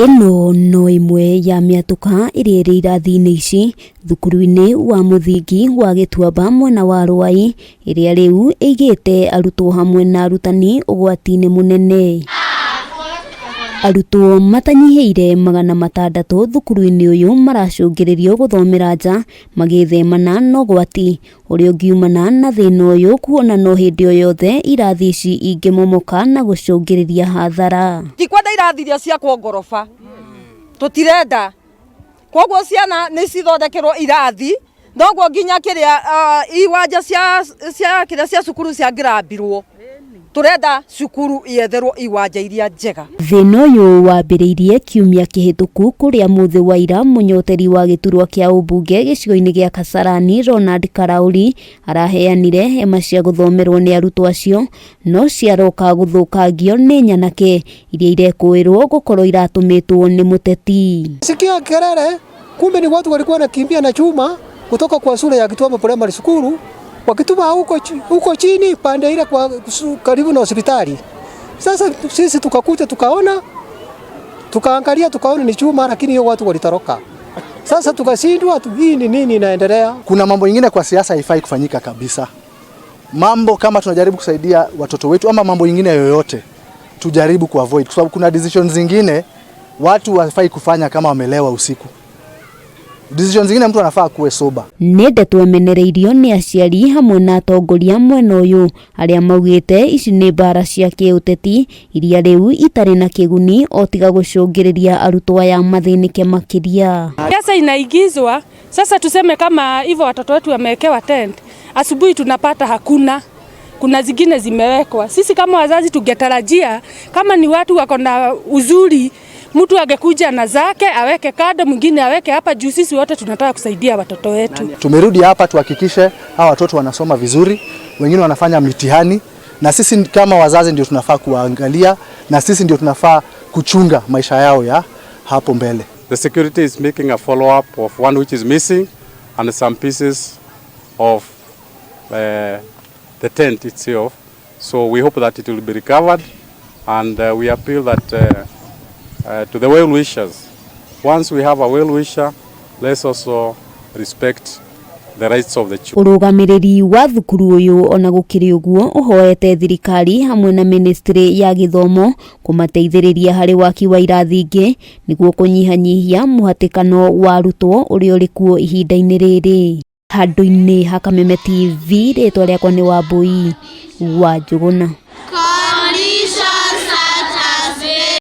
Ĩno no ĩmwe ya mĩatũka ĩrĩa ĩrĩ irathi-inĩ ici thukuru-inĩ wa mũthingi wa Gĩtuamba mwena wa Rwai ĩrĩa rĩu ĩigĩte arutwo hamwe na arutani ũgwati-inĩ mũnene. Arutwo matanyihĩire 600 thukuru-inĩ ũyũ maracũngĩrĩrio gũthomera nja magĩthemana na ũgwati ũrĩa ũngiumana na thĩna ũyũ kuona no hĩndĩ o yothe irathi ici ingĩmomoka na gũcũngĩrĩria hathara. Tikwenda irathi iria ciakwo ngoroba, tũtirenda. Koguo ciana nĩ cithondekerwo irathi, noguo nginya kĩrĩa iwanja cia cia kĩrĩa cia cukuru ciangĩrambirwo. Tũrenda cukuru yetherwo iwanja iria njega. Thĩna ũyũ wambĩrĩirie kiumia kĩhĩtũku kũrĩa mũthĩ wa ira mũnyoteri wa gĩturwa kĩa ũmbunge gĩcigo-inĩ gĩa Kasarani Ronald Karauri araheanire hema cia gũthomerwo nĩ arutwo acio no ciaroka gũthũkangio nĩ nyanake iria irekũĩrwo gũkorwo iratũmĩtwo nĩ mũteti. Sikia kelele, kumbe ni watu walikuwa wanakimbia na chuma kutoka kwa shule ya Gituamba Primary School wakituma huko chini pande ile kwa karibu na hospitali. Sasa sisi tukakuja tukaona, tukaangalia tukaona ni chuma, lakini hiyo watu walitoroka. Sasa tukashindwa tu, hii ni nini inaendelea? Kuna mambo mengine kwa siasa haifai kufanyika kabisa. Mambo kama tunajaribu kusaidia watoto wetu ama mambo ingine yoyote tujaribu kuavoid, kwa sababu kuna decisions zingine watu hawafai kufanya kama wamelewa usiku. Decisions zingine mtu anafaa kuwe sober. Nĩ ndeto ĩmenereirio nĩ aciari hamwe na atongoria mwena ũyũ arĩa maugĩte ici nĩ mbara cia kĩũteti iria rĩu itarĩ na kĩguni o tiga gũcũngĩrĩria arutwo aya mathĩnĩke makĩria. Siasa inaingizwa sasa, tuseme kama hivyo watoto wetu wamewekewa tent, asubuhi tunapata hakuna kuna zingine zimewekwa. Sisi kama wazazi tungetarajia kama ni watu wako na uzuri, mtu angekuja na zake aweke kando, mwingine aweke hapa juu. Sisi wote tunataka kusaidia watoto wetu. Tumerudi hapa tuhakikishe hawa watoto wanasoma vizuri, wengine wanafanya mitihani, na sisi kama wazazi ndio tunafaa kuwaangalia, na sisi ndio tunafaa kuchunga maisha yao ya hapo mbele. The security is making a follow-up of one which is missing and some pieces of the tent itself. So we hope that it will be recovered, and we appeal that to the well-wishers. Once we have a well-wisher, let's also respect the rights of the children. Ũrũgamĩrĩri wa thukuru ũyũ ona gũkĩrĩ ũguo ũhoete thirikari hamwe na ministry ya gĩthomo kũmateithĩrĩria harĩ waki wa irathi ingĩ nĩguo kũnyihanyihia mũhatĩkano wa arutwo ũrĩa ũrĩ kuo ihinda-inĩ rĩrĩ. Handũ-inĩ ha Kameme TV, rĩtwa rĩakwa nĩ Wambui wa Njũgũna.